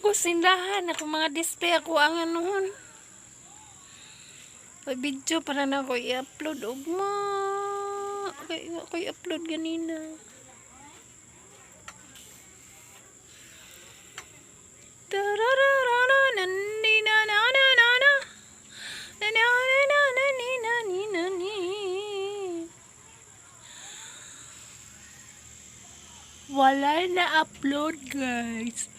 Ako sindahan, ako mga display, ako ang anuhon. May video para na ako i-upload. Ugma. Kay ako i-upload ganina. Tarararara, nani na na na na na. Na na na na na ni na ni na ni. Wala na upload, guys.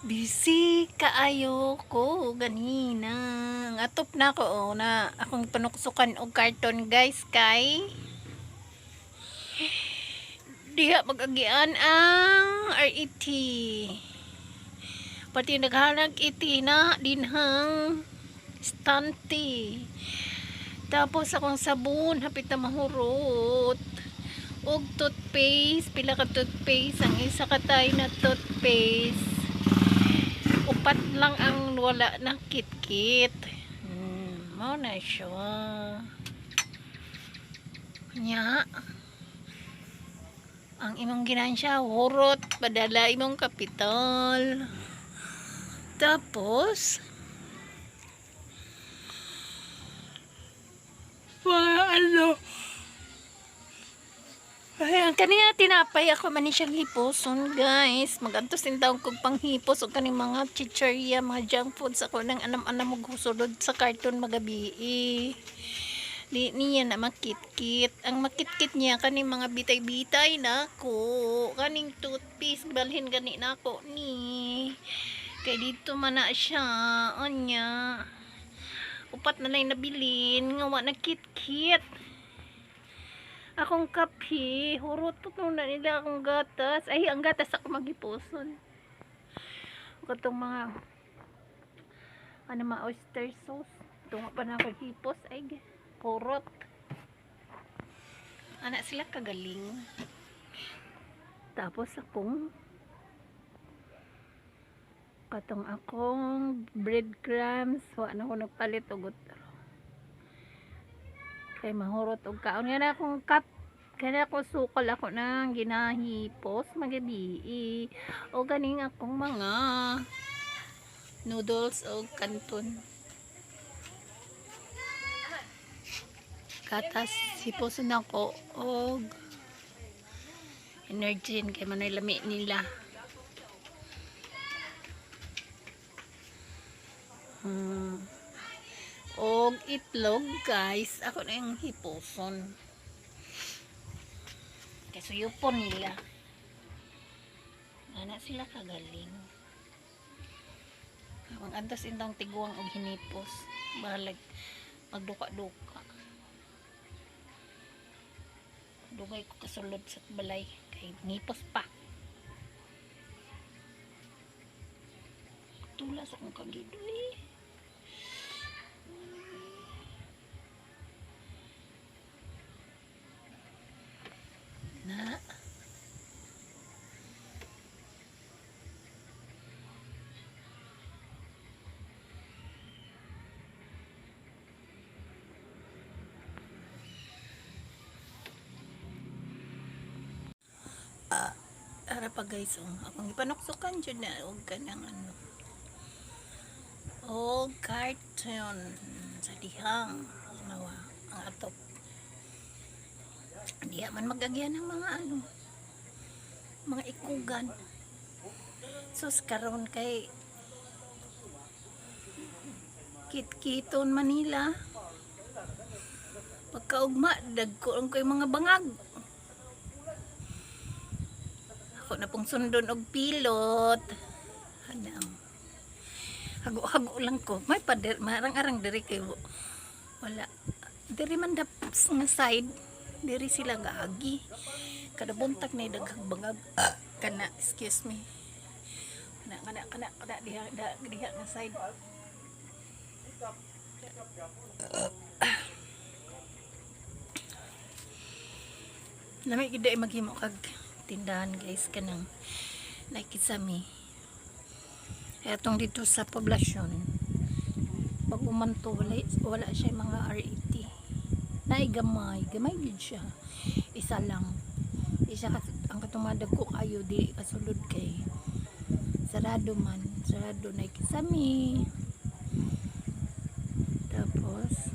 Busy kaayo ko ganina. Ang atop na ako, oh, na akong panuksukan og karton, guys, kay diha magagian ang RET. Pati naghanag iti na dinhang stante. Tapos akong sabon hapit na mahurot. Og toothpaste, pila ka toothpaste, ang isa ka tayo na toothpaste. Upat lang ang wala na kit-kit. Mao na siya. Nya. Ang imong ginansya, hurot, padala imong kapital. Tapos, mga ano, ay, ang kanina tinapay ako man ni siyang hiposon, guys. Magantos din taong kog panghipos o kaning mga chichirya, mga junk foods ako nang anam-anam og sulod sa karton magabi. Di niya na makitkit. Ang makitkit niya kaning mga bitay-bitay nako. Kaning toothpaste balhin gani nako ni. Kay dito man na siya. Anya. Upat na lang nabilin nga wa nakitkit. Akong kape, hurot to na nila akong gatas. Ay, ang gatas ako magipuson. Katong mga ano, mga oyster sauce. Tunga pa na ako hipos. Ay, hurot. Ana sila kagaling. Tapos akong katong akong breadcrumbs. Wa na ko nagpalit og utro. Kay mahurot og kaon. Nga na akong cup. Kaya ako sukal ako nang ginahipos magabi. O ganing akong mga noodles o kanton. Gatas hiposon ako og energy kay manoy lami nila. Og itlog, guys, ako na yung hiposon. Kay suyupon nila. Ana sila kagaling. Ang antas intang tiguang og hinipos. Bahalag magduka-duka. Dugay ko kasulod sa balay kay nipos pa. Tulas akong kagidoy. Na. Ara pa, guys, oh. Akong ipanuksukan jud na og kanang ano. Og carton sa dihang nawa ang atop. Diha man magagyan ng mga ano, mga ikugan. Sus, karon kay kitkiton Manila. Pagkaugma, dagko ang ko'y mga bangag. Ako na pong sundon og pilot. Ano? Hago-hago lang ko. May pader, marang-arang diri kayo. Wala. Diri man da nga side. Diri sila gaagi. Kada buntag na daghang bangag. Kana, excuse me. Kana, kana, kana, kana, diha, diha nga side. Lami gid ay maghimo kag tindahan, guys, kanang nakisami. Etong dito sa poblasyon, pag umanto, wala, wala siya mga RET. Naay gamay, gamay gid siya. Isa lang. Isa ka Ang katong mga dagko kayo di pasulod kay sarado man, sarado na kisami. Tapos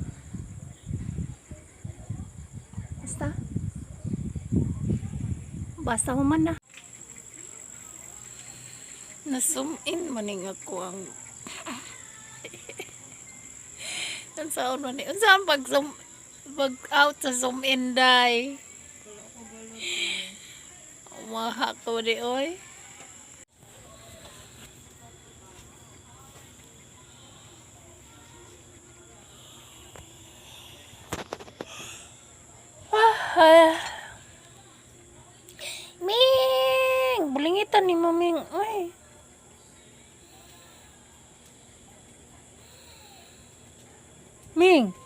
basta basta human na. Na-zoom in maning ako ang unsaon man ni, unsaon pag zoom, pag out sa zoom in, day? Umaha ko di oy. Ah, Ming! Bulingitan ni mo, Ming. Uy. Ming!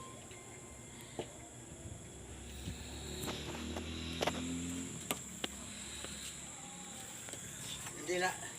Hindi na.